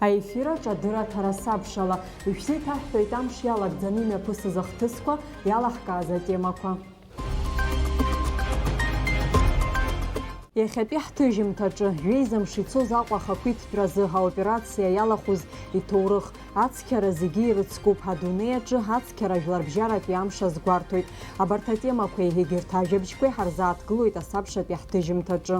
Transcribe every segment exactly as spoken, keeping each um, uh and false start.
Аефир аҿы адырраҭара сабшала, ишәзеиҭаҳҳәоит амш иалагӡаны имҩаԥысыз ахҭысқәа, иалаҳкааз атемақәа. Иахьатәи ҳҭыжьымҭаҿы, жәеиза мш ицоз Аҟәа ахақәиҭтәразы аоперациа иалахәыз иҭоурых, ацқьара зегьы ирыцкуп, адунеи аҿы ацқьара жәларбжьаратәи амш азгәарҭоит. Абарҭ атемақәеи егьырҭ ажәабжьқәеи ҳарзааҭгылоит асабшатәи ҳҭыжьымҭаҿы.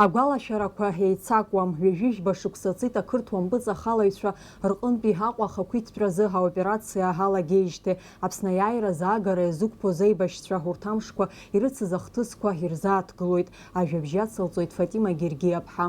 Агәалашәарақәа еицакуам. Ҩажәижәба шықәса ҵит ақырҭуа мпыҵахалаҩцәа рҟынтәи Аҟәа ахақәиҭтәразы аоперациа алагеижьҭеи. Аԥсны аиааира азаагара иазықәԥоз аибашьцәа урҭ амшқәа ирыцыз ахҭысқәа ирзааҭгылоит. Ажәабжь иацылҵоит Фатима Гергиаԥҳа.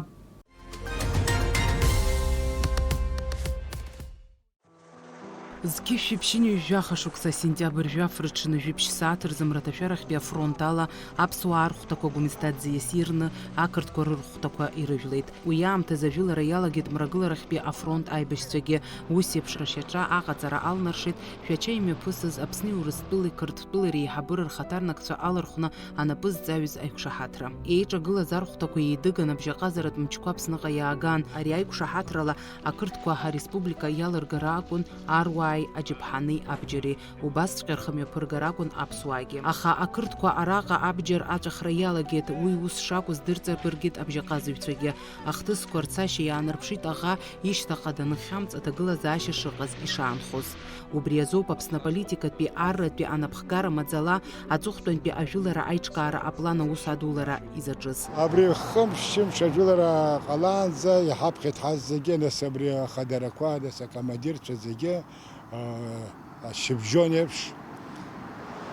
Зқьышәи ԥшьынҩажәи жәаха шықәса сентиабр жәаф рыҽны жәиԥшь сааҭ рзы мраҭашәарахьтәи афронт ала аԥсуаа рхәҭақәа Гәымсҭа ӡиасирны ақырҭқәа рырхәҭақәа ирыжәлеит. Уи аамҭазы ажәылара иалагеит мрагыларахьтәи афронт аибашьцәагьы. Ус еиԥш ршьаҿа аҟаҵара алнаршеит Шәача имҩаԥысыз Аԥсни Урыстәылеи Қырҭтәылеи реиҳабыра рхаҭарнакцәа алархәны анапы зҵаҩыз аиқәшаҳаҭра. Еиҿагылаз архәҭақәа еидыган абжьаҟазаратә мчқәа Аԥсныҟа иаагаан. Ари аиқәшаҳаҭрала ақырҭқәа ареспублика иалыргара акәын аруааи аџьаԥҳани абџьари, убасҵәҟьа рхымҩаԥыргара акәын аԥсуаагьы. Аха ақырҭқәа араҟа абџьар аҵәахра иалагеит, уи ус шакәыз дырҵабыргит абжьаҟазаҩцәагьы. Ахҭысқәа рцашьа иаанарԥшит аӷа ишьҭахьҟа данхьамҵ аҭагылазаашьа шыҟаз ишаанхоз. Убри азоуп Аԥсны аполитикатәи арратәи анапхгара маӡала аҵыхәтәантәи ажәылара аиҿкаара аплан аус адулара изаҿыз. Абри хымш-ԥшьымш ажәылара ҟалаанӡа иҳаԥхьеит ҳазегьы, нас абри ахадарақәа, нас акомандирцәа зегьы, аа, ашьыбжьон еиԥш,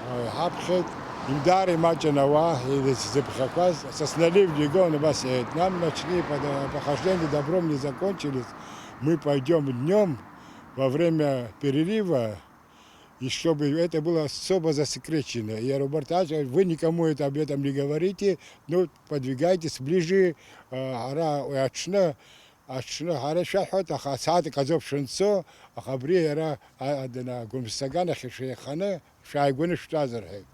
аа, иҳаԥхьеит. Даара имаҷын ауаа, изыԥхьақәаз. Са сналево игон, убас иҳәеит, нам начни, похождения добром не закончились, мы пойдём днём во время перерыва, и чтобы это было особо засекречено. И аэропорт, вы никому это, об этом не говорите, но подвигайтесь ближе, а, ара, аҽны, аҽны ҳара шәаҳәоит, аха асааҭ акы азоуп шәанцо, аха абри ара, а, адына, Гәымсҭа аганахь шәеиханы, шәааигәаны шәтәаз рҳәеит.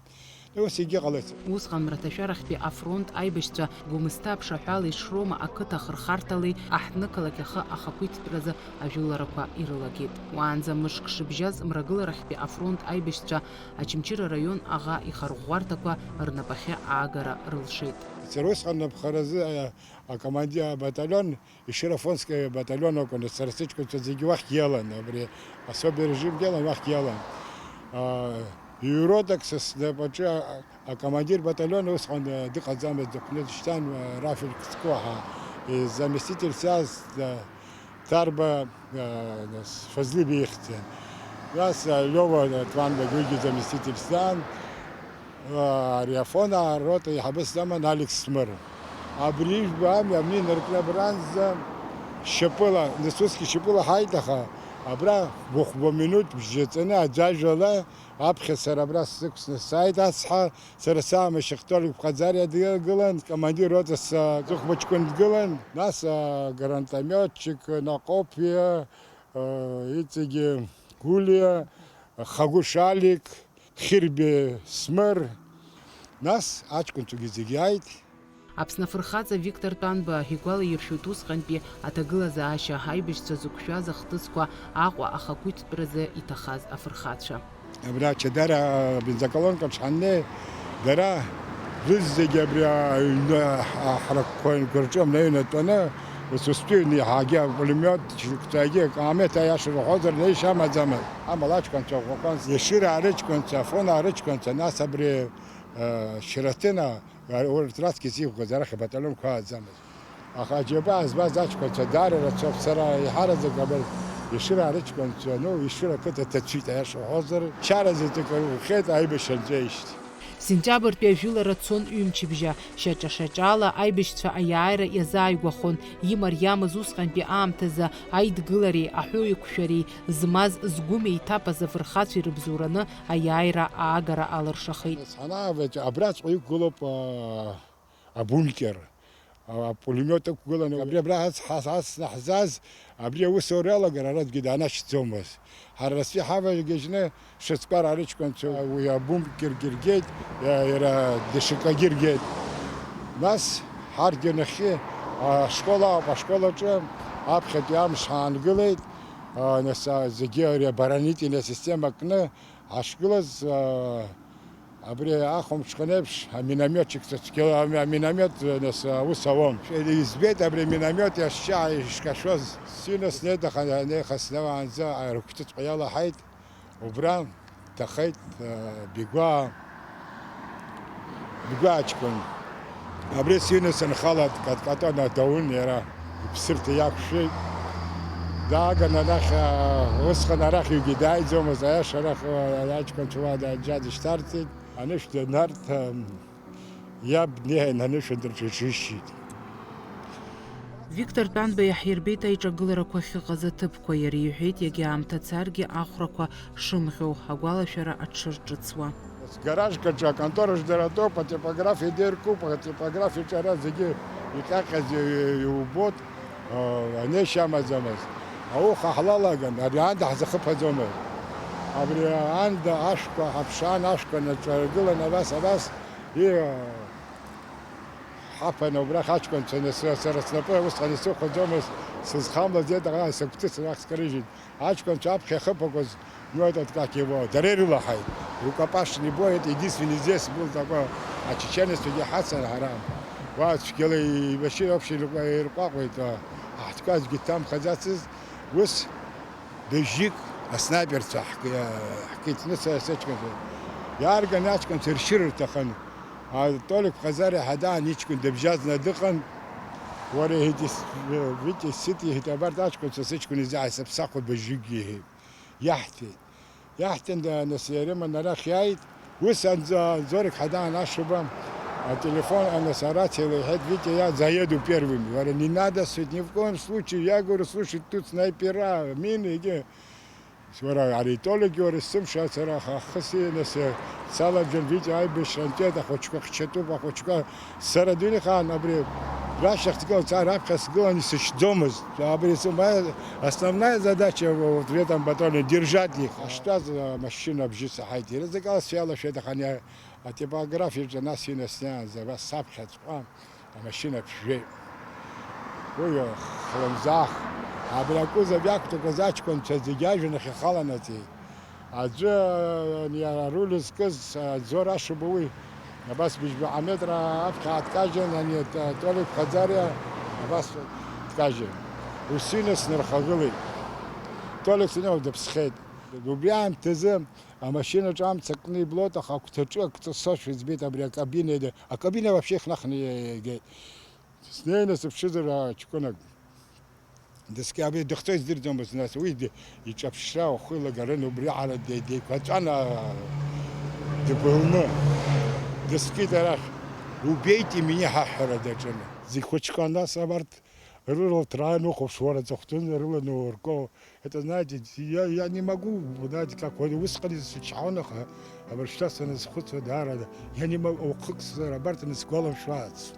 Ус егьыҟалеит. Усҟан мраҭашәарахьтәи афронт аибашьцәа Гәымсҭа аԥшаҳәала ишроума ақыҭа ахырхарҭалеи аҳҭнықалақь ахы ахақәиҭтәразы ажәыларақәа ирылагеит. Уаанӡа мышк шыбжьаз мрагыларахьтәи афронт аибашьцәа Очамчыра араион аӷа ихырӷәӷәарҭақәа рнапахьы аагара рылшеит. Сара усҟан аԥхаразы, а, акомандир абаталион, Ешыра-Афонски абаталион акәын, сара сыҷкәынцәа зегьы уахь иалан, абри особый режим иалан, уахь иалан. А, ҩ-ротак са снапаҿы, а, акомандир баталион усҟан, а, дыҟаӡамызт, дыхәны дышьҭан, а, Рафик Цкуа ҳәа, и заместитель сиаз, а, Ҭарба, а, нас, Фазлиба ихьӡын. Нас, а, Лиова, а, Ҭланба уигьы заместитель сиан. Ари Афон арота аиҳабыс даман Алекс Смыр. Абри ижәба амҩа амни инаркны абранӡа шьапыла, нас усгьы шьапыла ҳаит, аха абра хәба-хәба минуҭ бжьаҵаны аӡәажәала аԥхьа сара абра сықәсны сааит ацҳа, сара саамашьа Хтолик Ԥхаӡариа дгылан, командир рота сыхәба ҷкәын дгылан, нас агранатомиотчик Наҟоԥиа, иҵегьы Гулиа, Хагәышь Алик, Хирби Смыр, нас аҷкәынцәагьы зегьы ааит. Аԥсны афырхаҵа Виктор Тәанба игәалаиршәоит усҟантәи аҭагылазаашьа, аибашьцәа зықәшәаз ахҭысқәа Аҟәа ахақәиҭтәразы иҭахаз афырхацәа. Абра Чадара абензоколонкаҿ ҳаннеи, дара рызегьы абри аҩны ҳаракқәа рҿы амнаҩы натәаны, ус устәи аҩны иаҳагьы апулемиот, ҽныкәҵагьы акаамеҭ аиаша рҳәозар, неишьа амаӡамызт. Амала аҷкәынцәа ӷәӷәақәан, Ешыраа рыҷкәынцәа, Афонаа рыҷкәынцәа, нас абри, э, Шьараҭына, урҭ раҵкыс иӷәӷәаз арахь абаталионқәа ааӡамызт. Аха аџьабаа збаз аҷкәынцәа даара рацәоуп, сара еиҳараӡак абарҭ Ешыраа рыҷкәынцәа, ну, Ешыра ақыҭа ҭацәит, аиаша уҳәозар, чара заҵәык рухеит аибашьра анҵәеижьҭеи. Сентиабртәи ажәылара цон ҩымчыбжьа, шьаҿа-шьаҿала аибашьцәа аиааира иазааигәахон, имариамыз усҟантәи аамҭазы аидгылареи аҳәоу еиқәшәареи змаз згәы меиҭаԥаз афырхацәа ирыбзоураны аиааира аагара алыршахеит. Ҳанаавеиҵәа, абраҵәҟьа иқәгылоуп, аа, абункер, а, апулемиот ықәгыланы, абри абра ас-, ас-, ас-, ҳзааз, абри аусура иалагар, аратәгьы даанашьҭӡомызт. Ҳара рацәа иҳавагьежьны, шьацкәара арыҷкәынцәа уи абункергьы ргеит, иа-, иара дышыкагьы ргеит. Нас Ҳарҭгьы нахьхьи ашкол ауп, ашкол аҿы аԥхьатәи амш ҳаангылеит, а, нас, а, зегьы ари оборонительная система кны ҳашгылаз, а, абри ахәымҽхан еиԥш аминомиотчик цәгьала, ами-, аминомиот, а, нас, а, аус ауан. Избеит абри аминомиот иашьа ишкашоз. Сиҩны снеит, аха анеиха снеиуаанӡа арыгәҭыҵәҟьа иалаҳаит. Убра дҭахеит, э, Бигәаа, Бигәаа аҷкәын. Абри сыҩны санхала дкаткатон, даун иара, иԥсырҭа иақәшәеит. Дааган арахь, э, усҟан арахь ҩгьы дааиӡомызт, аиаша арахь, э, аҷкәынцәа уа даџьа дышьҭарҵеит. Анышә данарҭ, э, Иаб днеин анышәынтәаҿы иҽишьит. Виктор Тәанба иаҳирбеит аиҿагыларақәа ахьыҟаз аҭыԥқәа, иара иҳәеит, иагьа аамҭа царгьы ахәрақәа шымӷьоу, агәалашәара аҽырҿыцуа. Гаражк аҿы аконтораҿ дара атәоуп, атипографиа деиркуп, атипографиаҿы ара зегьы иҟьаҟьаз иубоит. Анеишьа амаӡамызт. Ауха ҳлалаган, абри аанда ҳзахыԥаӡомызт. Абри аанда ашәқәа ҳаԥшаан, ашәқәа наҿаргылан, абас, абас, и-, ҳаԥаны убрахь аҷкәынцәа, нас, сара снапы усҟан исыхәаӡомызт, сызхамлаз иадаҟа сыгәҭыцын, уахь скарыжьит. Аҷкәынцәа аԥхьа иахыԥақәаз, ну, этот, как его, дара ирылаҳаит. Рукопашный бой, это единственный здесь был такой, ачеченеццәагьы ҳацын ҳара. Уа цәгьала имашьына вообще ирҟәаҟәеит, а, ҳтәқәа аӡәгьы дҭамхаӡацызт. Ус быжьҩык аснаиперцәа ҳк-, ҳкиҭны са сыҷкәынцәа. Иаарганы аҷкәынцәа иршьыр рҭахын. А, Толик Ԥхаӡариа ҳадаан иҷкәын дыбжьаӡны дыҟан. Уара, иҳәит, ис-, Витиа, сыҭ, иҳәит, абарҭ аҷкәынцәа сыҷкәын изы ааисыԥсахуа быжьҩыкгьы, иҳәит. Иаҳҭеит. Иаҳҭан, да, нас, ирыман арахь иааит. Ус анӡа-, Анзорик ҳадаан ашәаба, ателефон, анас, арациала иҳәеит, Витиа, я заеду первым. Уара, не надо, сыҭ, ни в коем случае. Я говорю, слушай, тут снайпера, мины, иди. Уара, ари Толик, уара, сымша, сара ахы сианы са-, салаӡәан, Витиа аибашьра анҵәеит, ахәыҷқәа хьчатәуп, ахәыҷқәа сара дунеихаан абри рашьахь сгылан, са раԥхьа сгылан исышьӡомызт. Абри сымаиа основная задача вот в этом батальоне держать их. Аштәаз амашьына абжьы саҳаит, ирызкала сҩалашәеит, аха ани атипографиаҿы нас инасниаанӡа абас саԥхьаҵәҟьа. Амашьына ԥжәеит. Уи хлымӡаах. Абри акузов иақәтәақәаз аҷкәынцәа зегьы ажәҩан ахь ихаланаҵеит. Аӡәы, ани аруль зкыз, Анзор ашәаба уи, абас быжьба метра аԥхьа ааҭкажьын, ани Т-, Толик Ԥхаӡариа абас дкажьын. Усины снырхагылеит. Толик Сынел дыԥсхеит. Убри аамҭазы амашьынаҿы амца кны иблоит, аха агәҭаҿы ак ҵысошәа збеит, абри акабина, акабина вообще ихнахны игеит. Снеины сыԥшызар, аҷкәынак дыскьа-, абри дыхҵәа издырӡомызт, нас уи ди-, иҿаԥшра ахәы илагарын, убри аҟара де-, деиқәаҵәан, а, дыбылны дыскит арахь. Убеит имени ҳаҳәара даҿын. Зегь хәыҷқәа, нас абарҭ рыралҭра аныхәаԥш, уара аҵыхәтәаны рыланы урго. Это, знаете, я, я не могу, знаете, как вот усҟан исычҳауан, аха абыржәшьҭа саназхәыцуа, даара, я не могу, уахык сара абарҭ анысгәаламшәац.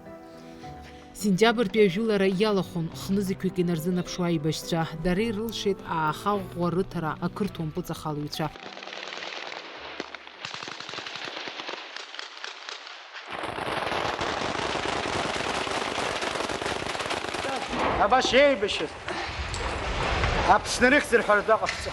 Сентиабртәи ажәылара иалахәын, хнызқьҩык инарзынаԥшуа аибашьцәа. Дара ирылшеит ааха ӷәӷәа рыҭара ақырҭуа мпыҵахалаҩцәа. Абас еибашьыз Аԥсны рыхьӡ рҳәаратәы аҟаԥҵа.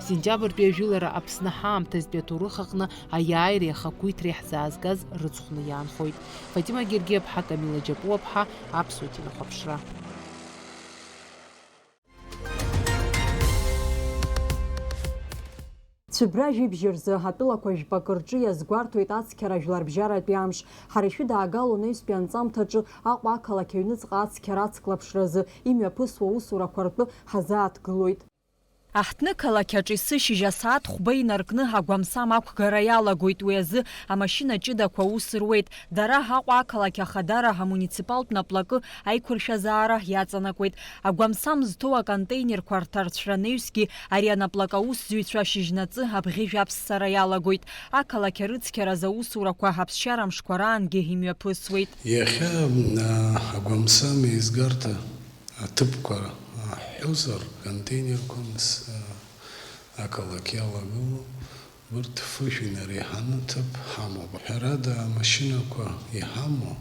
Сентиабртәи ажәылара Аԥсны ҳаамҭазтәи аҭоурых аҟны аиааиреи ахақәиҭреи ҳзаазгаз рыцхәны иаанхоит. Фатима Гергиаԥҳа, Камила Џьапуаԥҳа, Аԥсуа телехәаԥшра. Цәыбра жәибжь рзы атәылақәа жәпакы рҿы иазгәарҭоит ацқьара жәларбжьаратәи амш. Ҳара ишәыдаагало анаҩстәи анҵамҭаҿы Аҟәа ақалақь аҩныҵҟа ацқьара ацклаԥшразы имҩаԥысуа аусурақәа ртәы ҳазааҭгылоит. Аҳҭны қалақь аҿы есышьыжь асааҭ хәба инаркны агәамсам ақәгара иалагоит, уи азы амашьына ҷыдақәа аус руеит. Дара Аҟәа ақалақь ахадара амуниципалтә наплакы аиқәыршәазаара иаҵанакуеит. Агәамсам зҭоу аконтеинерқәа рҭарцәра анаҩсгьы ари анаплак аусзуҩцәа шьыжьнаҵы абӷьыжә аԥссара иалагоит. Ақалақь арыцқьаразы аусурақәа аԥсшьара мшқәа раангьы имҩаԥысуеит. Иахьа, а, агәамсам еизгарҭа аҭыԥқәа ҳҳәозар, контейнерқәа, нас, а, ақалақь иалагылоуп. Урҭ фышә инареиҳаны ҭыԥ ҳамоуп. Ҳәарада, амашьынақәа иҳамоу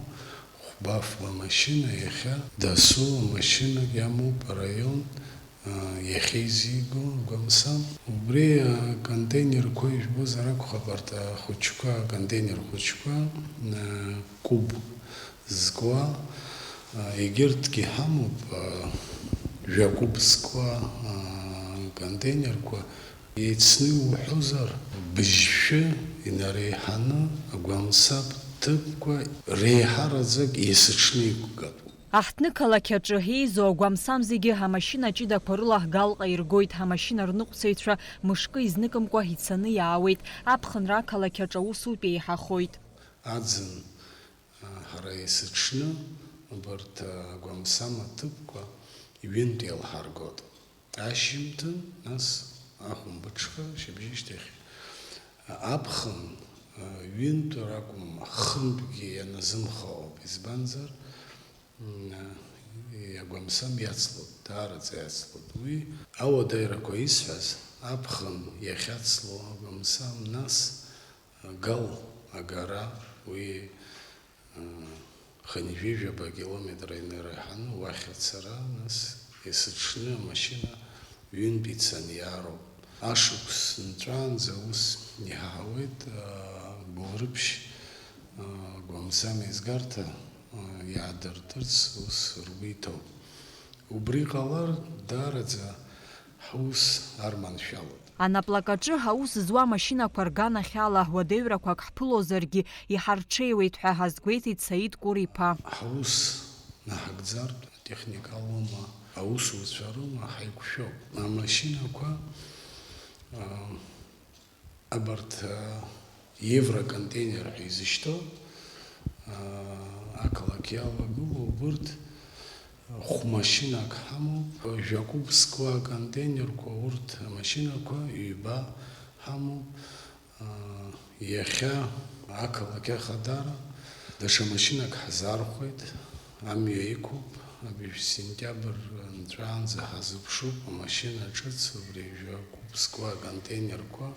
хәба-фба машьына иахьа дасу амашьынак иамоуп араион, а, иахьеизиго агәамсам. Убри аконтейнерқәа ижәбозар акәхап, арҭ ахәыҷқәа, аконтейнер хәыҷқәа, а, кәыб зкуа, а, егьырҭгьы ҳамоуп, а, жәа-кәыб зкуа, а, контейнерқәа. Еицны иуҳәозар, быжьшәы инареиҳаны агәамсам ҭыԥқәа реиҳараӡак есыҽны иқәгатәуп. Аҳҭнықалақь аҿы еизо агәамсам зегьы амашьына ҷыдақәа рыла Галҟа иргоит, амашьына рныҟәцаҩцәа мышкы изныкымкәа ицаны иаауеит, аԥхынра ақалақь аҿы аусутә еиҳахоит. Аӡын, а, ҳара есыҽны убарҭ, а, агәамсам аҭыԥқәа ҩынтә еилҳаргоит. Ашьыжьымҭан, нас ахәымбыҽха, шьыбжьышьҭахь. Аԥхын, а, ҩынтә ракәым, хынтәгьы ианазымхо ауп, избанзар, м, а, агәамсам иацлоит, даараӡа иацлоит. Уи ауадаҩрақәа исҳәаз, аԥхын иахьацло агәамсам, нас Гал агара, уи, ы, хынҩажәижәаба километр инареиҳаны уахь ацара, нас есыҽны амашьына ҩынтә ицаны иаароуп. Ашықәс нҵәаанӡа ус иҳаҳауеит, ы, Гәылрыԥшь, ы, гәамсам еизгарҭа, ы, иаадыртырц ус ргәы иҭоуп. Убри ҟалар, даараӡа ҳус арманшәалоит. Анаплакаҿы аус зуа амашьынақәа рганахьала уадаҩрақәак ҳԥылозаргьы, иҳарҽеиуеит ҳәа ҳазгәеиҭеит Саид Кәыр-иԥа. Ҳаус наҳагӡартә атехникалоума, аусуцәа роума ҳаиқәшәоуп. Амашьынақәа, а, Абарҭ, а, евроконтейнер ҳәа изышьҭоу, а, ақалақь иалагылоу убырҭ хәмашьынак ҳамоуп, жәа-кәыб зкуа аконтейнерқәа, урҭ амашьынақәа ҩба ҳамоуп. А, иахьа ақалақь ахадара даҽа машьынак ҳзаархәеит. Амҩа иқәуп, абыжә сентиабр нҵәаанӡа ҳазыԥшуп, амашьына ҿыц, убри жәа-кәыб зкуа аконтейнерқәа,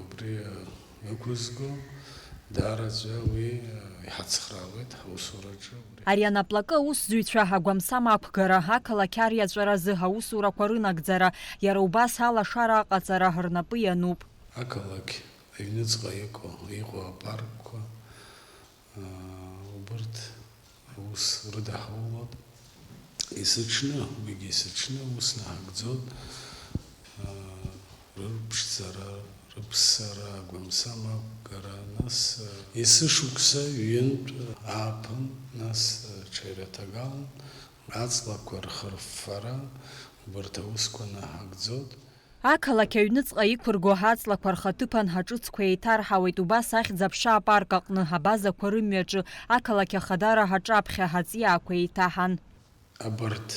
убри ықәызго, даараӡа уи иҳацхраауеит ҳусураҿы. Ари анаплакы аусзуҩцәа агәамсам ақәгара, ақалақь ариаҵәаразы аусурақәа рынагӡара, иара убас алашара аҟаҵара рнапы иануп. Ақалақь аҩныҵҟа иҟоу, иҟоу апаркқәа, аа, убырҭ аус рыдаҳулоит. Есыҽны, уигьы есыҽны аус наҳагӡоит. Аа, рырԥшӡара, рыԥссара, агәамсам ақәгара, нас, аа, есышықәса ҩынтә ааԥын, нас, аа, ҽаҩраҭагалан аҵлақәа рхырффара, убарҭ аусқәа наҳагӡоит. Ақалақь аҩныҵҟа иқәырго аҵлақәа рхаҭыԥан аҿыцқәа еиҭарҳауеит, убас ахьӡ-аԥша апарк аҟны, абазақәа рымҩаҿы, ақалақь ахадара аҿаԥхьа аҵиаақәа еиҭаҳан. Абарҭ,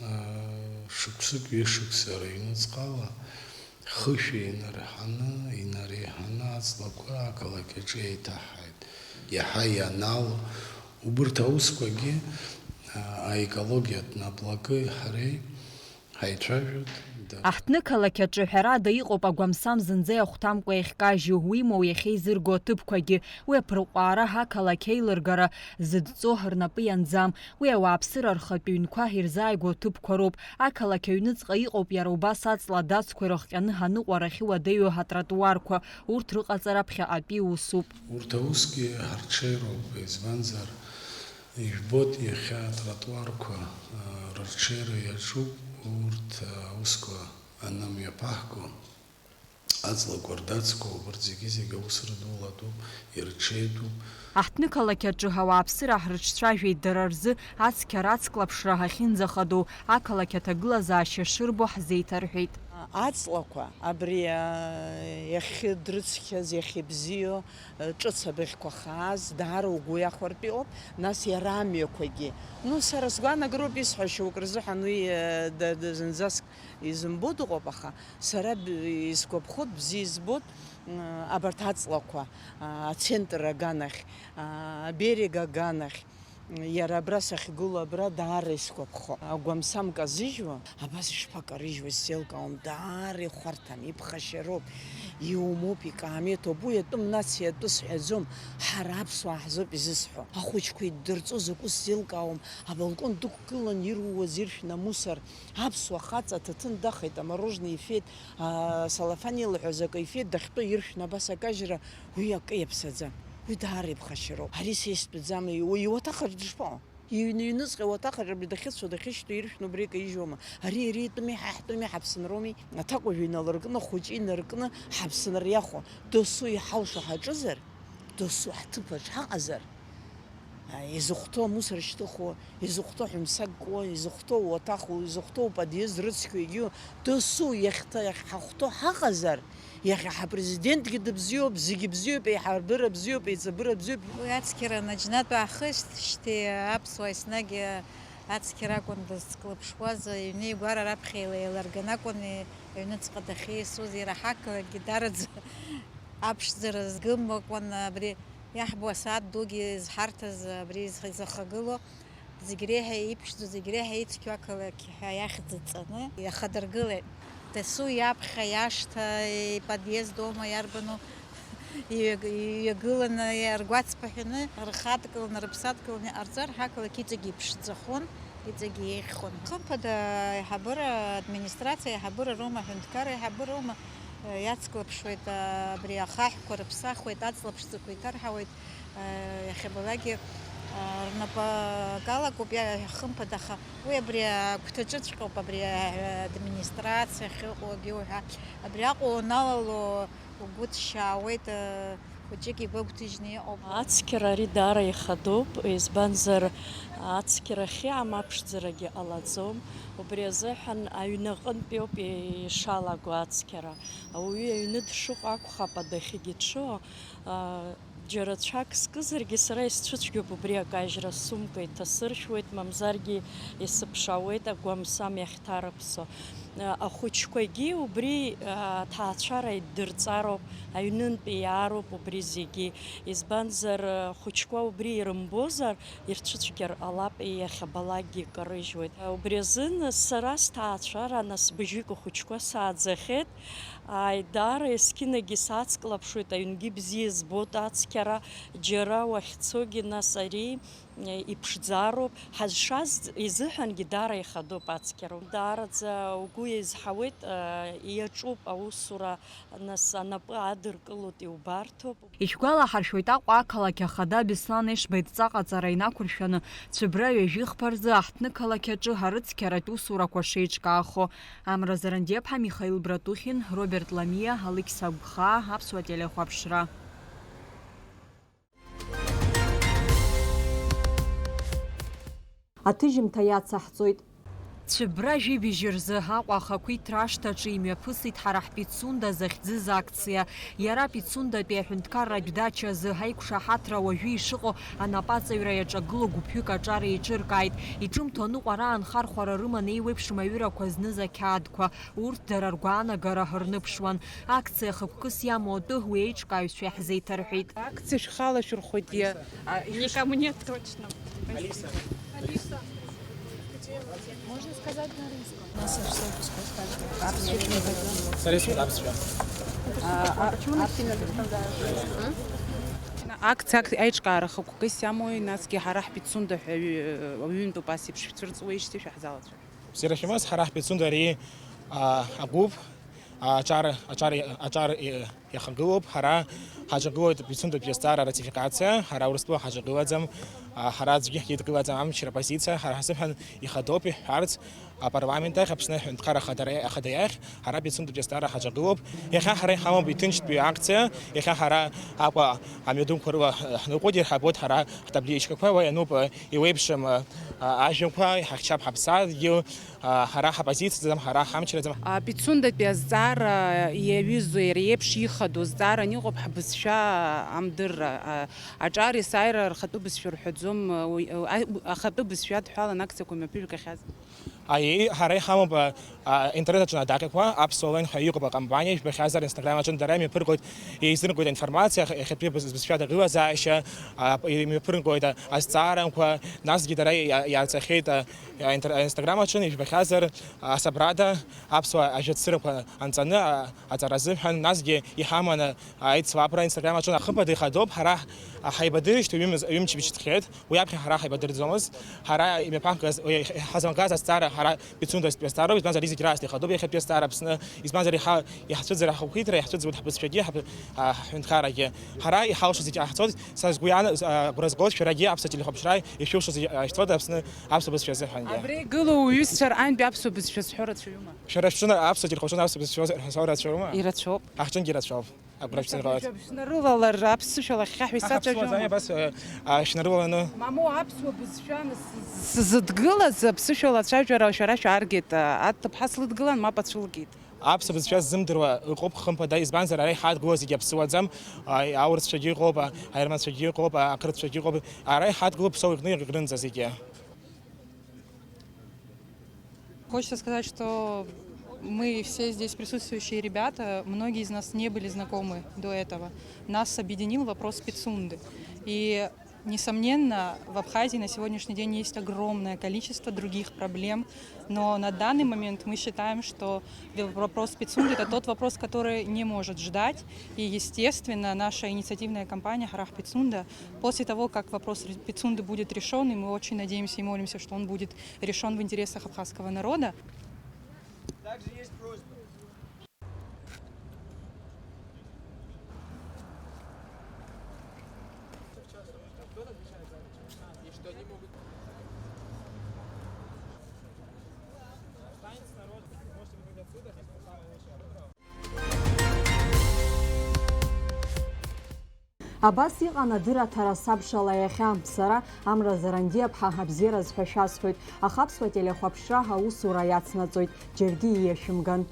ыы, шықәсык, ҩышықәса рыҩныҵҟала хышәа инарҳаны, инареиҳаны аҵлақәа ақалақь аҿы еиҭаҳҳаит. Иаҳа ианаало, убырҭ аусқәагьы, ыы, аекологиатә наплакы ҳареи ҳаицәажәоит, да. Аҳҭнықалақь аҿы ҳәарада иҟоуп агәамсам зынӡа иахәҭамкәа иахькажьу, уимоу иахьеизырго аҭыԥқәагьы. Уи аԥырҟәаара ақалақь аилыргара зыдҵо рнапы ианӡам. Уи ауааԥсыра рхатә ҩнқәа ирзааигәоу аҭыԥқәа роуп. Ақалақь аҩныҵҟа иҟоуп иара убас аҵла адацқәа ирыхҟьаны аныҟәарахь иуадаҩу атротуарқәа, урҭ рыҟаҵара ԥхьаҟатәи усуп. Урҭ аусгьы ҳарҽеироуп, избанзар, ижәбоит, иахьа атротуарқәа, а, рырҽеира иаҿуп, урҭ аусқәа анымҩаԥаҳго, аҵлақәа рдацқәа, убырҭ зегьы-зегьы аус рыдулатәуп, ирҽеитәуп. Аҳҭнықалақь аҿы ауааԥсыра ҳрыҿцәажәеит, дара рзы ацқьара ацклаԥшра ахьынӡахадоу ақалақь аҭагылазаашьа шырбо ҳзеиҭарҳәеит. Аҵлақәа абри, а, иахьыдрыцқьаз, иахьыбзиоу, ҿыц абыӷьқәа хааз, даара угәы иахәартә иҟоуп, нас иара амҩақәагьы. Ну, сара сгәаанагароуп исҳәо, шьоук рзыҳәан уи, э, да-, да-, зынӡаск изымбо дыҟоуп, аха сара б-, исгәаԥхоит, бзиа избоит, м, абарҭ аҵлақәа, а, ацентр аганахь, а, аберег аганахь, Иара абра сахьгылоу абра даара исгәаԥхо. Агәамсам казыжьуа, абас ишԥакарыжьуа сзеилкаауам, даара ихәарҭам, иԥхашьароуп, иумоуп, икаамеҭуп, уи атәым нациа атәы сҳәаӡом, ҳара аԥсуаа ҳзоуп изысҳәо. Ахәыҷқәа иддырҵо закәу сзеилкаауам, абалкон дықәгылан ирууаз иршәны амусор, аԥсуа хаҵа аҭаҭын дахеит, амороженое ифеит, аа, салафан илаҳәаз акы ифеит, дахьтәоу иршәны абас акажьра, уи акы иаԥсаӡам. Уи даара иԥхашьароуп. Ари са истәӡам, уи иуаҭахаҿ дышԥаҟоу? Иҩны, иҩныҵҟьа уаҭахаҿ абри дахьыцәоу, дахьышьҭоу иршәны убри акы ижьуама? Ари иара итәыми, ҳа ҳтәыми, ҳаԥсынроуми? Аҭакәажә иналыркны, ахәыҷы инаркны, ҳаԥсынра иахәо, досу иҳалшо ҳаҿызар, досу ҳҭыԥаҿ ҳаҟазар, а, изыхәҭоу амусор шьҭыхуа, изыхәҭоу ҳәымсак куа, изыхәҭоу уаҭаху, изыхәҭоу подъезд рыцқьоу егьиу, досу иахьҭа-, иахьҳахәҭоу ҳаҟазар, иахьа ҳапрезидентгьы дыбзиоуп, зегьы бзиоуп, еиҳабыра бзиоуп, еиҵбыра бзиоуп. Уи ацқьара наџьнатә аахижьҭеижьҭеи аԥсуаа еснагь ацқьара акәын дызклаԥшуаз, иҩнеигәара раԥхьа еила-, еиларганы акәын аҩныҵҟа дахьеисуаз, иара ҳақалақьгьы дараӡа аԥшӡара згым акәын, абри иаҳбо асааҭ дугьы зҳарҭаз, абри изх-, изахагылоу, зегь реиҳа иԥшӡоу, зегь реиҳа ицқьоу ақалақь ҳәа иахьӡ ҵаны иахадыргылеит. Дасу иаԥхьа, иашҭа, иподъезд аума, иарбану, иҩаг-, иҩагыланы, ргәацԥыҳәаны, рхы адкыланы, рыԥсы адкыланы иҟарҵар, ҳақалақь иҵегь иԥшӡахон, иҵегь еиӷьхон. Хымԥада, аиҳабыра, администрациа аиҳабыра роума, аҳәынҭқарра аиҳабыра роума, иацклаԥшуеит, абри ахаҳәқәа рыԥсахуеит, аҵла ԥшӡақәа иҭарҳауеит, иахьабалакгьы рнапы акалакуп, иа-, хымԥада, аха уи абри агәҭаҿыҵәҟьоуп, абри администрациа ахьыҟоугьы уҳәа, абриаҟара уналало угәы ҭшьаауеит, хәыҷык игәы агәҭыжьны иҟоуп. Ацқьара ари даара ихадоуп, избанзар, ацқьара ахьыҟам аԥшӡарагьы ҟалаӡом. Убри азыҳәан аҩны аҟынтәиоуп ишалаго ацқьара. Ауаҩы аҩны дшыҟоу акәхап адәахьгьы дшыҟоу. Џьара цәак скызаргьы, сара исцәыцәгьоуп убри акажьра, ссумка иҭасыршәуеит, мамзаргьы исыԥшаауеит агәамсам иахьҭарыԥсо. Ахәыҷқәагьы убри аҭаацәара иддырҵароуп, аҩнынтәи иаароуп убри зегьы. Избанзар, ахәыҷқәа убри ирымбозар, ирцәыцәгьар ҟалап, иахьабалакгьы икарыжьуеит. Убри азын сара сҭаацәара, нас быжьҩык ахәыҷқәа сааӡахьеит. Ааи, даара есқьынагьы сацклаԥшуеит, аҩнгьы бзиа збоит ацқьара, џьара уахьцогьы, нас ари, э, иԥшӡароуп. Ҳазшаз изыҳәангьы даара ихадоуп ацқьара. Даараӡа угәы еизҳауеит, э, иаҿуп аусура, нас анапы адыркылоит, иубарҭоуп. Ишәгәалаҳаршәоит Аҟәа ақалақь ахада Беслан Ешба идҵа ҟаҵара инақәыршәаны Цәыбра ҩажәи хԥа рзы аҳҭнықалақь аҿы арыцқьаратә усурақәа шеиҿкаахо. Амра Зарандиаԥҳа, Михаил Братухин, Роберт Ламиа, Алықьса Гәхаа, Аԥсуа телехәаԥшра. Аҭыжьымҭа иацаҳҵоит. Цәыбра жәибжь рзы Аҟәа ахақәиҭра ашҭаҿы имҩаԥысит ҳара ҳПицунда захьӡыз акциа. Иара Пицундатәи аҳәынҭқарратә дача азы аиқәшаҳаҭра уажәы ишыҟоу анапаҵаҩра иаҿагылоу гәыԥҩык аҿар еиҿыркааит. Иҿымҭу аныҟәара аанхархәара рыман еиуеиԥшым аҩырақәа зныз ақьаадқәа. Урҭ дара ргәаанагара рныԥшуан. Акциа хықәкыс иамоу атәы уи аиҿкааҩцәа иаҳзеиҭарҳәеит. Акциа шәхала шәырхәоит, иа-, а, Никому нет, точно. Можно сказать на русском? Акциа ак-, аиҿкаара хықәкыс иамои, насгьы ҳара ҳпицунда ҳәа аҩ-, аҩынтәуп ас еиԥш шәцәырҵуеижьҭеи шәаҳзалацәажәап. Бзиара шәымаз, ҳара ҳпицунда ари, а, агәыԥ, аҿар, аҿар, аҿар, е, иахагылоуп, ҳара ҳаҿагылоит пицундатәи азҵаара ратификациа, ҳара Урыстәыла ҳаҿагылаӡам, а, ҳара аӡәгьы ҳидкылаӡам, амчра позициа, ҳара ҳзыҳәан ихадоуп иҳәҳәарц, апарламент ахь, Аԥсны аҳәынҭқарра ахадара-, ахада иахь, ҳара пицундатәи азҵаара ҳаҿагылоуп. Иахьа ҳара иҳамоуп иҭынчтәи акциа, иахьа ҳара Аҟәа амҩадуқәа рыла ҳныҟәоит, ирҳабоит ҳара ҳтабличкақәа, уа иануп, а, иуеиԥшым, а, а, ажәақәа, иҳахьчап ҳаԥсадгьыл, а, ҳара ҳапозициаӡам, ҳара ҳамчраӡам. А, Пицундатәи азҵаара иаҩызоу, иара иеиԥш ихадоу зҵааран иҟоуп ҳбызшәа амдырра. А, аҿар есааира рхатәы бызшәа рҳәаӡом, а, уи, а, ахатәы бызшәа адҳәалан акциақәа мҩаԥыжәгахьаз. Аиеи, ҳара иҳамоуп, а, А, интернет аҿы адаҟьақәа, Аԥсуа Лен ҳәа иҟоуп акомпаниа, ижәбахьазар, Instagram аҿы дара имҩаԥыргоит, еизыргоит аинформациа, иахьатәи быз-, бызшәа аҭагылазаашьа, а, имҩаԥыргоит азҵааранқәа, насгьы дара иа-, иа-, иааҵахьеит, а, а, интер-, а, Instagram аҿы, ижәбахьазар, асабрада аԥсуа ажәацырақәа анҵаны, а, аҵара азыҳәан, насгьы иҳаманы аицлабра Instagram аҿы. Ахымԥада ихадоуп, ҳара ҳаибадырижьҭеи ҩымз-, ҩымчыбжь ҵхеит. Уи аԥхьа ҳара ҳаибадырӡомызт. Ҳара имҩаԥаҳгаз, уи ҳазмагаз азҵаара ҳара Пицунда иазҵаароуп, избанзар, иара зегь раасҭа ихадоуп иахьатәи азҵаара Аԥсны, избанзар, иҳа-, иҳацәыӡыр ҳахақәиҭра, иҳацәыӡуеит ҳбызшәагьы, ҳб-, а, ҳҳәынҭқаррагьы. Ҳара иҳалшо зегь ҟаҳҵоит, са сгәы иаан-, а, агәра згоит шәарагьы аԥсуа телехәаԥшра ишәылшо зегь, а, шәҵоит Аԥсны аԥсуа бызшәа азыҳәангьы. Абра игылоу уҩызцәа рҟынтә аԥсуа бызшәа зҳәо рацәаҩума? Шәара шәҿы аԥсуа телехәаԥшра аԥсуа бызшәа зҳәо рацәаҩума? Ирацәоуп. Ҳахьчынгьы ирацәоуп. Агәра шәзырҳәоит. Шәнарылалар аԥсышәала хьхьаҳәа исацәажәома? Абас, а, а, шәнарылаланы. Мамоу, аԥсуа бызшәа сзыдгылаз аԥсышәала ацәажәара шәара шәааргеит, а, аҭыԥҳа слыдгылан, мап ацәылгеит. Аԥсуа бызшәа ззымдыруа ыҟоуп, хымԥада, избанзар, ара иҳадгылоу зегьы аԥсуаӡам, а, аурысцәагьы ыҟоуп, а, аерманцәагьы ыҟоуп, а, ақырҭцәагьы ыҟоуп, ара иҳадгылоу ԥсоу иҟны иҟрынӡа зегьы. Хочется сказать, что мы все здесь присутствующие ребята, многие из нас не были знакомы до этого. Нас объединил вопрос Пицунды. И, несомненно, в Абхазии на сегодняшний день есть огромное количество других проблем, но на данный момент мы считаем, что вопрос Пицунды — это тот вопрос, который не может ждать. И, естественно, наша инициативная кампания «Ҳара ҳпицунда», после того, как вопрос ре-, Пицунды будет решён, и мы очень надеемся и молимся, что он будет решён в интересах абхазского народа. Также есть просьба. Абас иҟан адырраҭара сабшала иахьа. Сара, Амра Зарандиаԥҳа, абзиараз ҳәа шәасҳәоит, аха аԥсуа телехәаԥшра аусура иацнаҵоит, џьаргьы ииашәымган.